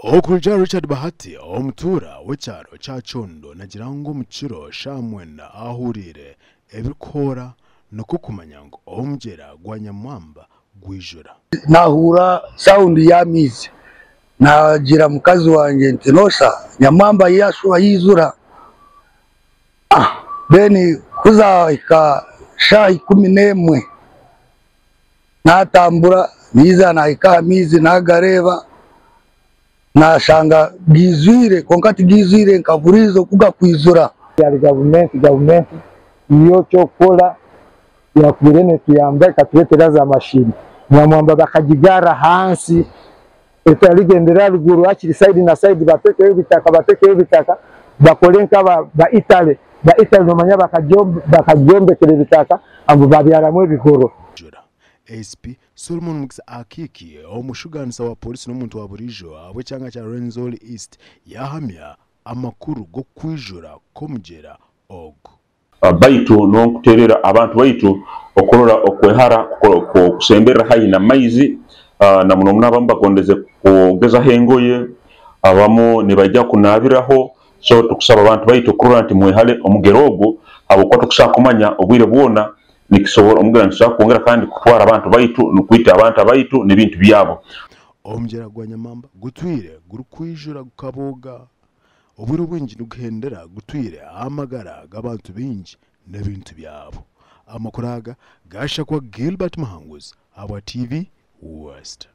Okurugiirira Richard Bahati omutuura w'ekyaro kya Kyondo nagira ngu omu kiro shaaha mwenda ahuriire ebirikuhoora nikwo kumanya ngu omugyera gwa Nyamwamba gwijura. Nahuura sound y'amaizi nagira mukazi wangye nti noosha Nyamwamba yashuba yaizura then kuzahika shaaha 11 natambura naiza nahika aha maizi nagareeba nashanga gaizwire kwonka tigaizwire nka buriizo oku gakwizura. Ahari gavumenti, gavumenti yo eky'okukora yakubaire netuyamba ekatureetera za mashini. Nyamwamba bakagigarra ahansi etarigyendera aharuguru hakiri sayidi na sayidi batekeho ebitaka batekeho ebitaka bakore nka ba Italy, ba Italy nomanya bakagyombekera ebitaka ngu babyaramu ebihuro. ACP Solomon Mukisa Akiiki, omushugaanisa wa pooriisi n'omuntu wa buriijo ahabw'ekyanga kya Rwenzori East yaahamya amakuru g'okwijura kw'omugyera ogu. Baitu n'okuterera abantu baitu okurora okwehara kusemberera haihi n'amaizi na muno muno abamu bagondeze kwogezaho engoye, abamu nibaija kunaabiraho so tukusaba abantu baitu kurora nti mwehale omugera ogu habwokuba tokusobora kumanya obwire bwona nikisobora omugera nigusobora kwongera kandi kutwara abantu baitu n'okwita abantu abaitu n'ebintu byabo. Omugyera gwa Nyamamba gutwire gurikwijura gukabooga. Obwire obwingi niguhendera gutwire amagara g'abantu baingi n'ebintu byabo. Amakuru aga gashakwa Gilbert Muhanguzi ahabwa TV West.